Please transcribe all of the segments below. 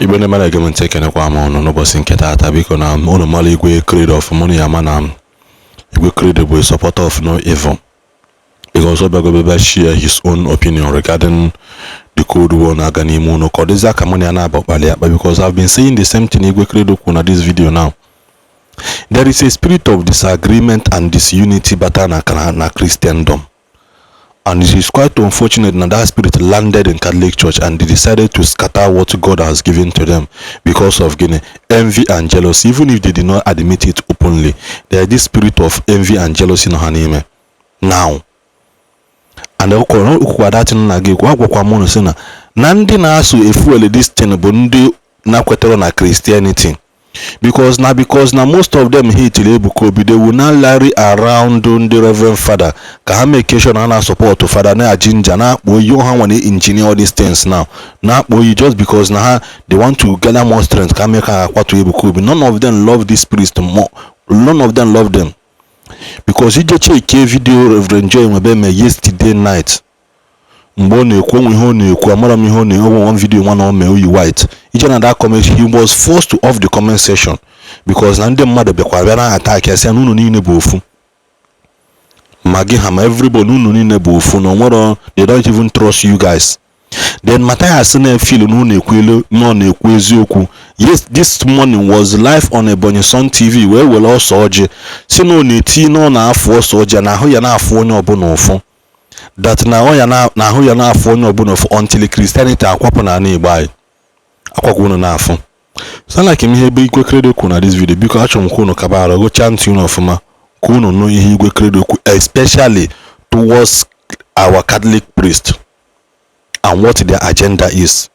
Igbo ndị mmadụ, ege m ntị, ekenekwa m ụnụ n'ụbọchị nke taata. Biko, na ụnụ mara Igwe Credo ọfụma, ụnụ ya ama na Igwe Credo bụ a supporter of no evil, because ọ bịago bịa share his own opinion regarding the Cold War na-aga n'ime ụnụ, ka ọ dịzịa ka mụ na ya na-aba kpali akpa, because I've been saying the same thing Igwe Credo kwuru na this video. Now, there is a spirit of disagreement and disunity bata na Christendom, and it is quite unfortunate that that spirit landed in Catholic Church and they decided to scatter what God has given to them because of gịnị? Envy and jealousy. Even if they did not admit it openly, there is this spirit of envy and jealousy nọ ha n'ime now. And okwukwa datin na gị agwakwa m unu sị na ndị na-asụ efuel this thing bụ ndị na-kwetara na Christianity, because na most of them hate Ebuka Obi. They will now rally around ndị Reverend Father ka ha make sure na ha na-support Father na jinja na-akpọ oyi ha nwere engineer all these things now na-akpọ oyi, just because na ha, they want to gather more strength ka mee ka ha akwatu Ebuka Obi. None of them love this priest more. None of them love them, because ije check video Reverend Joy Nwebe mee yesterday night mgbe ọ na-ekwu onwe ihe ọ na-ekwu, amara m ihe ọ na-enwe. One video nwa na o mee oyi white ije na that comment, he was forced to off the comment section because na ndị mmadụ bịakwara bịa na attack ya, sị ya na unu niile bụ ofu, ma gị ha ma everybody, unu niile bụ ofu, na onwero, they don't even trust you guys. Then Matthias na-efeel na unu ekwu elu na ọ na-ekwu eziokwu. Yes, this morning was live on Ebonyi Sun TV wee were ọsọ ọjị si na ọ na-eti na ọ na-afụ ọsọ ọjị na ahụ ya na-afụ onye ọbụla ụfụ, that na ọ ya na ahụ ya na-afụ onye ọbụla ụfụ until Christianity akwapụ n'ala Igbo anyị akwakwa unu na-afụ. So like m ihe ebe Igwe Credo kwuru na this video. Biko, achọrọ m ka unu kaba arụ gụchaa ntị unu ọfụma ka unu nụ ihe Igwe Credo kwu, especially towards our Catholic priest and what their agenda is.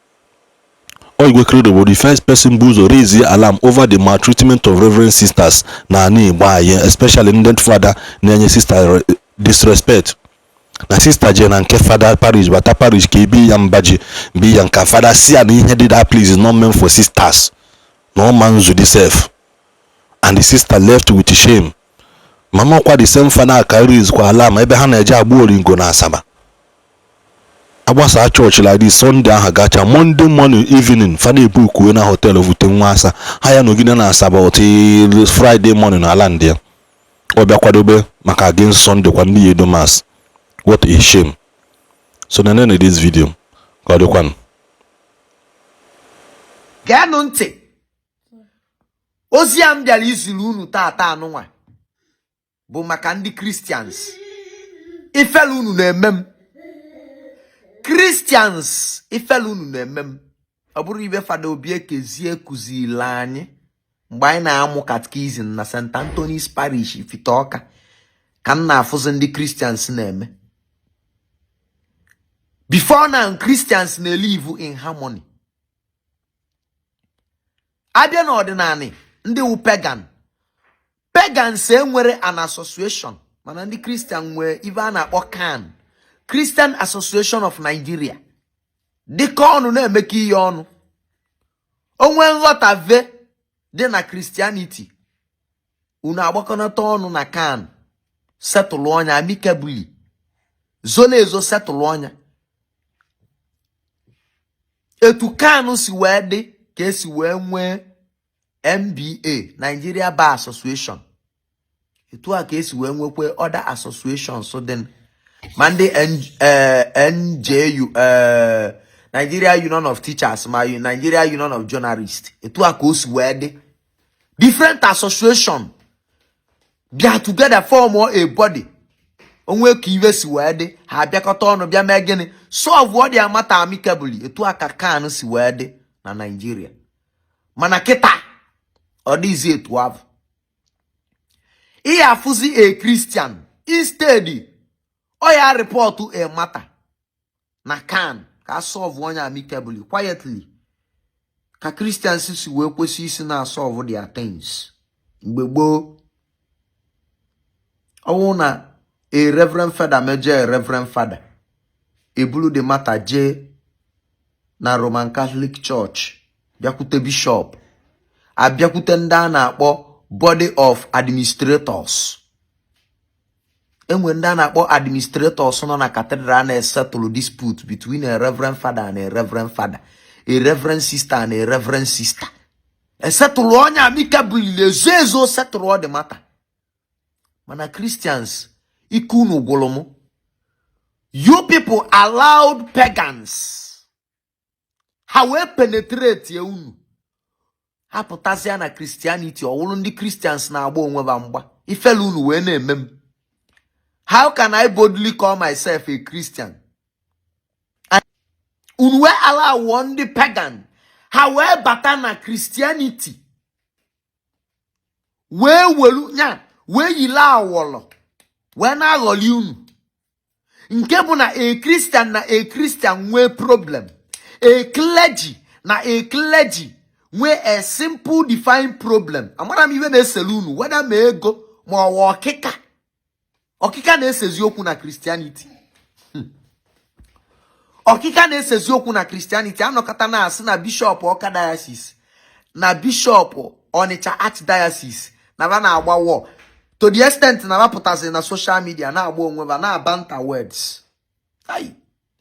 Igwe Credo bụ the first person bụ ụzọ raise alarm over the maltreatment of reverend sisters na ala Igbo anyị, especially ndị fada na-enye sister disrespect, na sister jee na nke fada parish, bata parish ka ebi ya mba ji bi ya nka fada si ya na ihe dị that place is not meant for sisters, na ọ ma nzu dị sef, and the sister left with shame. Mama ọkwa the same fada ka raise kwa alarm ebe ha na-eje agba oringo na Asaba, agbasa chọọchị like this Sunday ahụ gacha, Monday morning, evening, fada ebukuwe na hotel vute nwa asa ha ya nọgide na Asaba till Friday morning na ala ndị ya ọ bịa kwadobe maka against Sunday kwa ndị ya edo mass. What a shame! So na nene this video ka ọ dịkwanụ. Geenụ ntị, ozi a m bịara iziri unu tata anụnwa bụ maka ndị Christians. Ifele unu na-eme m, Christians, ifele unu na-eme m. Ọ bụrụ ibe Fada Obi Ekezie kụziri anyị mgbe anyị na-amụ catechism na St. Anthony's Parish, Ifite Ọka, ka m na-afụzi ndị Christians na-eme. Before now, Christians na-elive in harmony. Abịa n'ọdịnala, ndị wu pagan, pagans enwere an association, mana ndị Christian nwee ife a na-akpọ CAN, Christian Association of Nigeria, dịka ọnụ na-emekọ ihe ọnụ. Onwe nghọtave dị na Christianity, unu agbakọnata ọnụ na CAN, settle ọnya amicably, zola ezo, settle ọnya. Etu CAN si wee dị ka esi wee nwee NBA, Nigeria Bar Association, etu a ka esi wee nwekwe other associations dị, ma ndị NJU, Nigeria Union of Teachers, ma Nigeria Union of Journalists. Etu a ka o si wee dị, different association bịa together, form a body. Onwe ka iwe si wee dị, ha abịakọta ọnụ bịa mee gịnị? Solve their matter amicably. Etu a ka CAN si wee dị na Nigeria, mana kịta ọ dịghịzi etu ahụ. Ihe afụzi a Christian, instead ọ ya report a matter na CAN ka a solve onye amicably, quietly, ka Christians si wee kwesị isi na solve their things mgbe gboo. Ọnwụ na a reverend father mejọ a reverend father, eburu the matter jee na Roman Catholic Church, bịakwute bishop, abịakwute ndị a na-akpọ body of administrators. Enwe ndị a na-akpọ administrators nọ na cathedral na-esettle dispute between a reverend father and a reverend father. a reverend sister and a reverend sister. Esetụlụ onye amicably, ezo ezo setụlụ the matter. Mana Christians, ike unu gwụrụ m. You people allowed pagans ha wee penetrate ya unu, ha pụtasịa na Christianity, ọwụrụ ndị Christians na-agba onwe ha mgba. Ifele unu wee na-eme m. How can I boldly call myself a Christian? Unu wee allow ndị pagan ha wee bata na Christianity, wee welu nya wee yile awọlọ wee na-aghọli unu, nke bụ na a Christian na a Christian nwee problem, a clergy na a clergy nwee a simple defined problem. Amara m iwe na-eselu unu, weda ma ego ma ọwa ọkịka. Ọkịka na-esezi okwu na Christianity. Ọkịka na-esezi okwu na Christianity. Anọkọta na-asị na bishọp Ọka Diocese na bishọp Ọnịcha Archdiocese na ba na-agba war, to the extent na ba pụtasị na social media na-agba onwe ba na-aba nta words. Ai,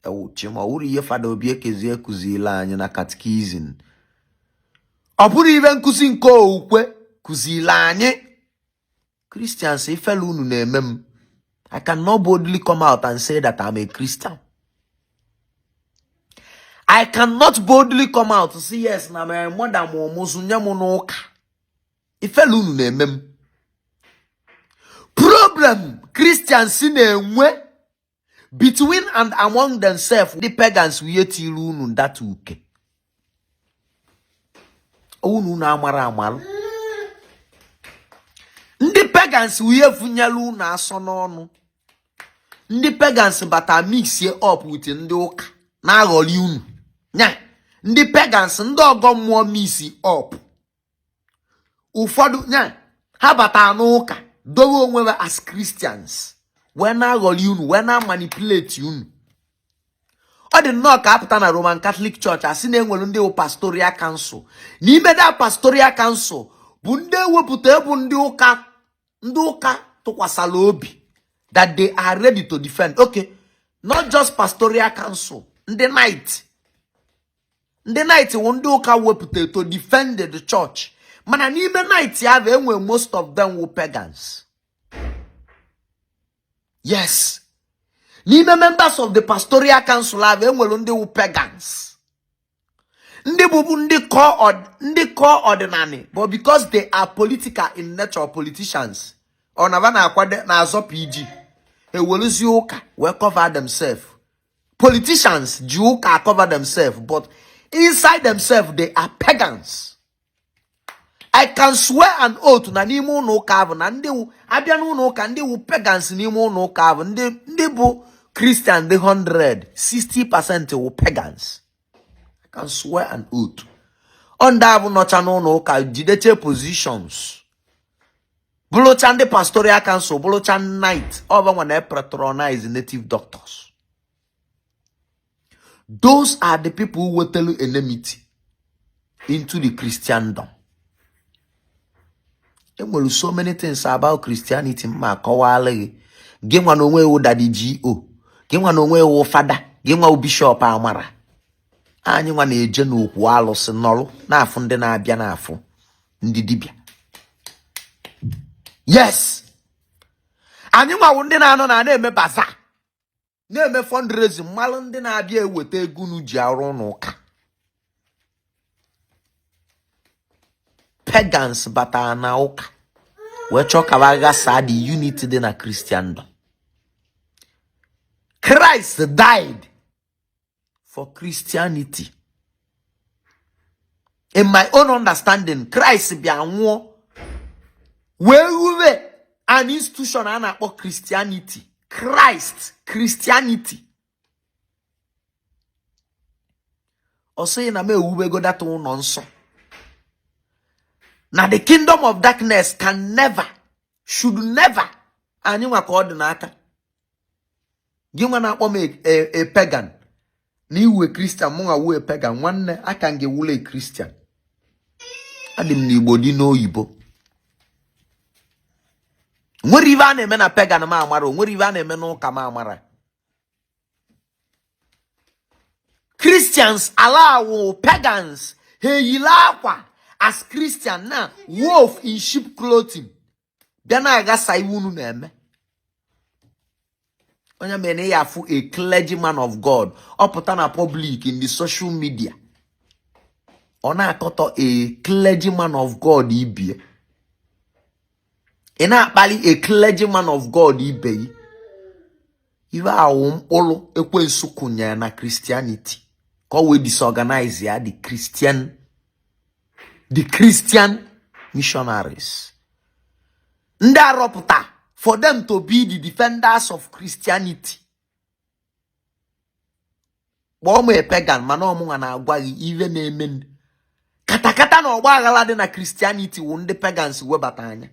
ewuchi ma ọ wụrụ ihe Fada Obi Ekezie kụzila anyị na catechism, ọ bụrụ ibe nkụzi nke okwukwe kụzila anyị. Christians, ifele unu na-eme m. I cannot boldly come out and say that I'm a Christian. I cannot boldly come out to say yes na my mother ma ọmụzụ nye m n'ụka. Ifele unu na-eme m. Problem Christians na-enwe between and among themselves, the pagans wee tiri unu ndata uke unu amara amalụ. Ndị pagans wee funyelu unu asọ n'ọnụ. Ndị pagans bata mixie up with ndị ụka na-aghọli unu nya. Ndị pagans, ndị ọgọ mmụọ mix up ụfọdụ nya, ha bata n'ụka dowe onwe ha as Christians wee na-aghọli unu, wee na-manipulate unu. Ọ dị nnọọ ka apụta na Roman Catholic Church, asị na enwere ndị wụ pastoral council. N'ime da pastoral council bụ ndị ewepụta ebu ndị ụka, ndị ụka tụkwasara obi that they are ready to defend. Okay, not just pastoral council, ndị knight. Ndị knight wụ ndị ụka wepụta to defend the church, mana n'ime knight ya bụ enwe most of them wụ pagans. Yes, n'ime members of the pastoral council ahụ enwere ndị wụ pagans, ndị bụbu ndị kọ ọdịnala, but because they are political in nature, politicians, ọ na na-akwado na-azọ PG, eweluzie ụka wee cover themselves. Politicians ji ụka cover themselves, but inside themselves they are pagans. I can swear an oath na n'ime ụlọ ụka ahụ na ndị wụ abịa n'ụlọ ụka, ndị wụ pagans n'ime ụlọ ụka ahụ, ndị bụ Christian dị 100, 60% wụ pagans. I can swear an oath. Ọ ndị ahụ nọcha n'ụlọ ụka jideche positions, bụrụcha ndị pastoral council, bụrụcha knight, ọbanwa na patronize native doctors. Those are the people who wetelu enmity into the Christendom. Enwere so many things about Christianity mma akọwala gị. Gị nwa na onwe ewu Daddy Go, gị nwa na onwe ewu fada, gị nwa wụ bishọp amara. Anyị nwa na-eje n'okwu alụsị nọrụ na-afụ ndị na-abịa, na-afụ ndị dibịa. Yes, anyị nwawu ndị na-anọ na na-eme bazaar, na-eme fundraising, mmalụ ndị na-abịa eweta ego unu ji arụ ụlọ ụka. Pagans batara na ụka wee chọọ ka ha ghasaa the unity dị na Christendom. Christ died for Christianity. In my own understanding, Christ bịa nwụọ wee wube an institution a na-akpọ Christianity. Christ, Christianity. Ọ sịghị na m ewubego data ụlọ nsọ na the kingdom of darkness can never, should never. Anyị nwa ka ọ dị n'aka. Gị nwa na-akpọ m a pagan na iwe Christian, mụ nwa wuo pagan, nwanne aka m ga-ewule a Christian. Adị m n'Igbo dị n'oyibo. Nwere ibe a na-eme na pagan m amara, nwere ibe a na-eme n'ụka m amara. Christians allow pagans ha eyila akwa as Christian na wolf in sheep clothing bịa na-aghasa iwu unu na-eme. Onye mere na ya afụ a clergyman of God ọ pụta na public in the social media, ọ na-akọtọ a clergyman of God ibie. Ị na-akpali a clergyman of God ibe yi. Iwe awụ mkpụrụ ekwensu kụnyere na Christianity ka ọ wee disorganize ya the Christian missionaries ndị arọpụta for them to be the defenders of Christianity. Kpọọ m a pagan, mana ọmụnwa na-agwa gị iwe na-eme katakata na ọgba aghara dị na Christianity wụ ndị pagans webata anya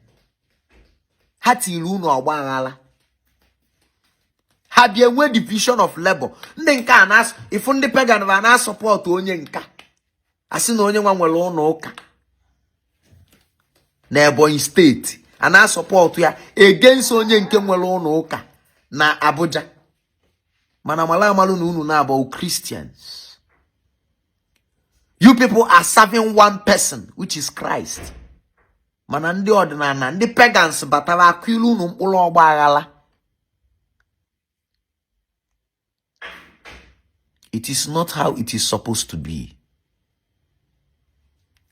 ha tiri unu ọgba aghara. Ha bịa enwe division of labor. Ndị nke a na ifu ndị pagan ba na-asọpọtụ onye nka, asị na onye nwa nwere ụlọ ụka na Ebonyi Steeti, a na-asọpọtụ ya against onye nke nwere ụlọ ụka na Abuja. Mana mara amalụ na unu na-abụ Christians, you people are serving one person, which is Christ. Mana ndị ọdịnala, ndị pagans batara akụ ilu unu mkpụrụ ọgba aghara. It is not how it is supposed to be.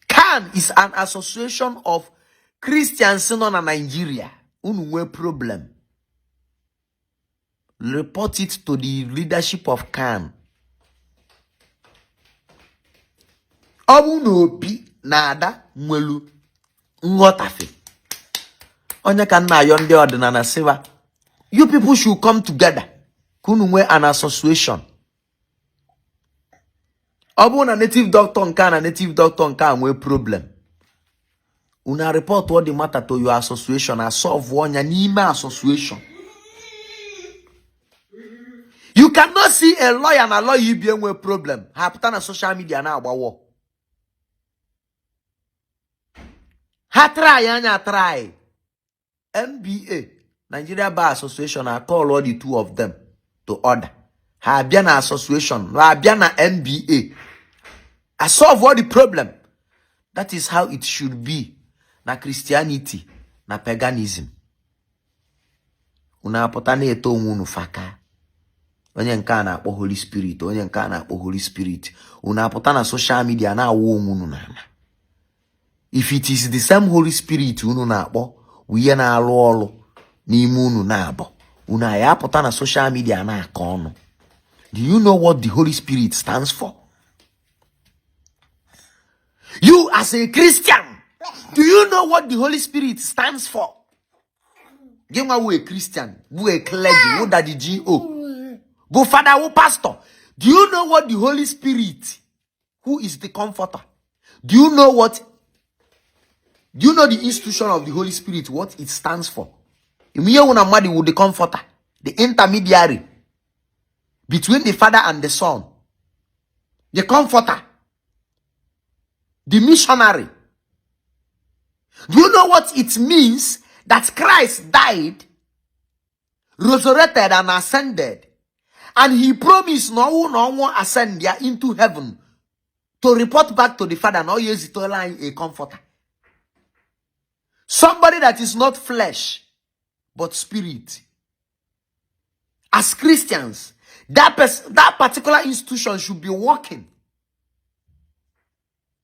CAN is an association of Christians nọ na Nigeria. Unu nwee problem, report it to the leadership of CAN. Ọ bụ na Obi na Ada nwelu nghọtafe, onye ka nna ayọ ndị ọdịnala sịwa, you people should come together ka unu nwee an association. Ọ bụrụ na native doctor nke a na native doctor nke a nwee problem, unu report all the matter to your association, asolve ọnya n'ime association. You cannot see a lawyer na lawyer ibie nwee problem, ha pụta na social media na-agbawo ha try anya try. NBA, Nigeria Bar Association, I call all the two of them to order. Ha abịa na association, ha abịa na NBA. I solve all the problem. That is how it should be na Christianity na paganism. Unu apụta na-eto onwe unu faka. Onye nke a na-akpọ Holy Spirit, onye nke a na-akpọ Holy Spirit. Unu apụta na social media na-awụ onwe unu n'ala. If it is the same Holy Spirit unu na-akpọ bụ ihe na-arụ ọrụ n'ime unu na-abụ, unu anyị apụta na social media na-akọ ọnụ. Do you know what the Holy Spirit stands for? You as a Christian, do you know what the Holy Spirit stands for? Gị nwa wụ a Christian, wụ a clergy, wụ daddy G.O., bụ father, wụ pastor. Do you know what the Holy Spirit, who is the comforter? Do you know what? Do you know the institution of the Holy Spirit, what it stands for? Ihe wụ na mmadụ wụ the comforter, the intermediary between the Father and the Son, the comforter, the missionary. Do you know what it means that Christ died, resurrected, and ascended? And he promised no one no one ascend ya into heaven to report back to the Father. No years it a comforter. Somebody that is not flesh, but spirit. As Christians, that particular institution should be working.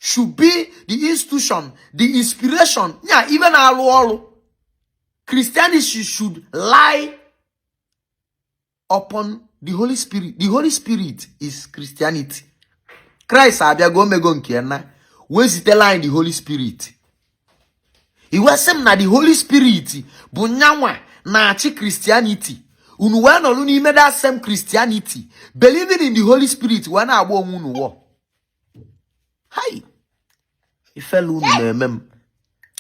Should be the institution, the inspiration. Yeah, even alu. Christianity should lie upon the Holy Spirit. The Holy Spirit is Christianity. Christ abịago omego nke na wee zitela anyị the Holy Spirit. Iwe sị m na the Holy Spirit bụ nyanwa na-achị Christianity. Unu wee nọrọ n'ime that same Christianity, believing in the Holy Spirit, wee na-agba onwe unu wọ. Hai! Ifelu unu na-eme m.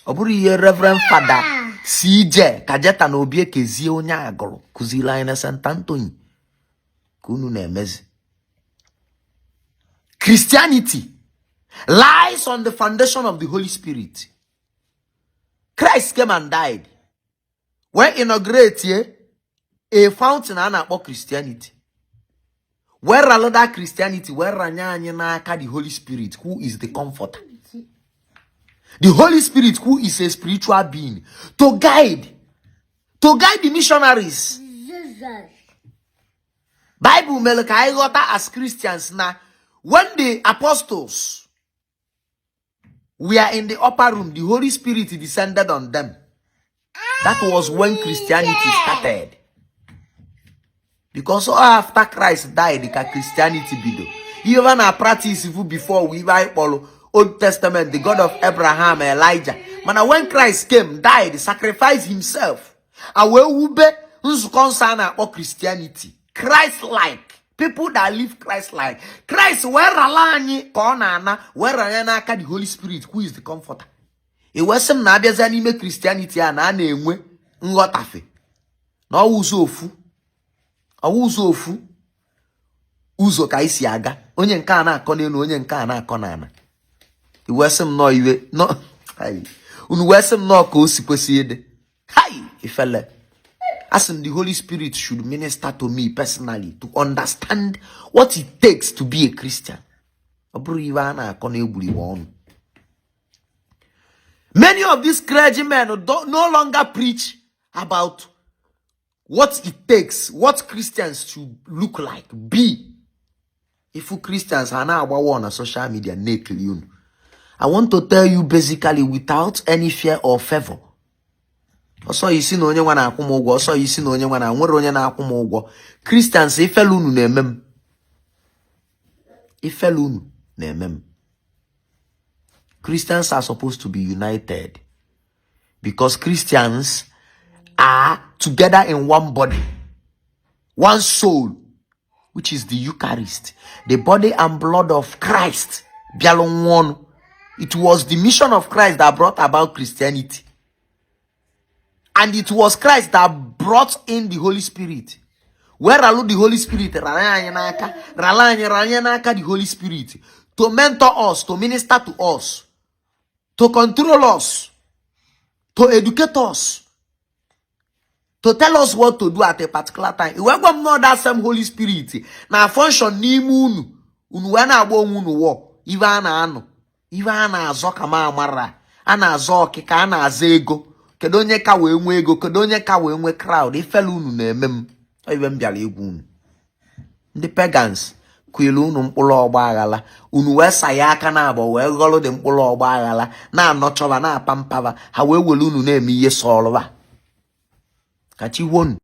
Ọ bụrụ ihe Reverend Fada CJ Kajeta na Obi Ekezie onye agụrụ kụziri anyị na St. Anthony ka unu na-emezi. Christianity lies on the foundation of the Holy Spirit. Christ came and died. Wee inaugurate a fountain a na-akpọ Christianity. Wee ralụ that Christianity wee ranye anyị n'aka the Holy Spirit, who is the comforter, the Holy Spirit, who is a spiritual being to guide the missionaries. Bible mere ka anyị ghọta as Christians na when the apostles were in the upper room, the Holy Spirit descended on them. That was when Christianity started, because all after Christ died ka Christianity bido. Ihe a na practice fu before we, ibe anyị kpọrọ Old Testament, the God of Abraham, Elijah. Mana when Christ came, died, sacrificed himself, a wee wube nzukọ nsọ a na-akpọ Christianity, Christ like people that live Christ like Christ, wee rala anyị ka ọ na-ana wee ranye n'aka the Holy Spirit, who is the comforter. I wee sị m na abịazịa n'ime Christianity a na a na-enwe nghọtafe na ọwụzọ ofu, ọwụzọ ofu ụzọ ka anyị si aga. Onye nke a na-akọ n'elu, onye nke a na-akọ n'ala. I wee sị m nọọ iwe nọ. Hai. Unu wee sị m nọọ ka o si kwesị ịdị. Hai, ifele. Asị m the Holy Spirit should minister to me personally to understand what it takes to be a Christian. Ọ bụrụ iwe a na-akọ na-egburiwe ọnụ. Many of these clergymen don't, no longer preach about what it takes, what Christians should look like, be. If you Christians are now on social media, na-ekili unu. I want to tell you basically, without any fear or favor. Ọsọ isi na onye nwa na-akwụ m ụgwọ, ọsọ isi na onye nwa na nwere onye na-akwụ m ụgwọ. Christians, ifele unu na-eme m. Ifele unu na-eme m. Christians are supposed to be united because Christians are together in one body, one soul, which is the Eucharist, the body and blood of Christ. Bịalụ nwụọ ọnụ. It was the mission of Christ that brought about Christianity. And it was Christ that brought in the Holy Spirit. Where ralụ the Holy Spirit rara anyị n'aka, rala anyị ranye n'aka the Holy Spirit to mentor us, to minister to us, to control us, to educate us, to tell us what to do at a particular time. Iwe gwa m nọ that same Holy Spirit na function n'ime unu, unu wee na-agba onwe unu wọ ife a na-anọ, ife a na-azọ ka ma amara a na-azọ ọkịka, a na-azọ ego. Kedu onye ka wee nwee ego? Kedu onye ka wee nwee crowd? Ifele unu na-eme m. Ọ ibe m bịara egwu unu. Ndị pagans kụnyere unu mkpụrụ ọgba aghara, unu wee saye aka na abụọ wee ghọrọ dị mkpụrụ ọgba aghara na-anọchọba na-apa mpaba ha wee were unu na-eme ihe sọrọba ka chi wonu.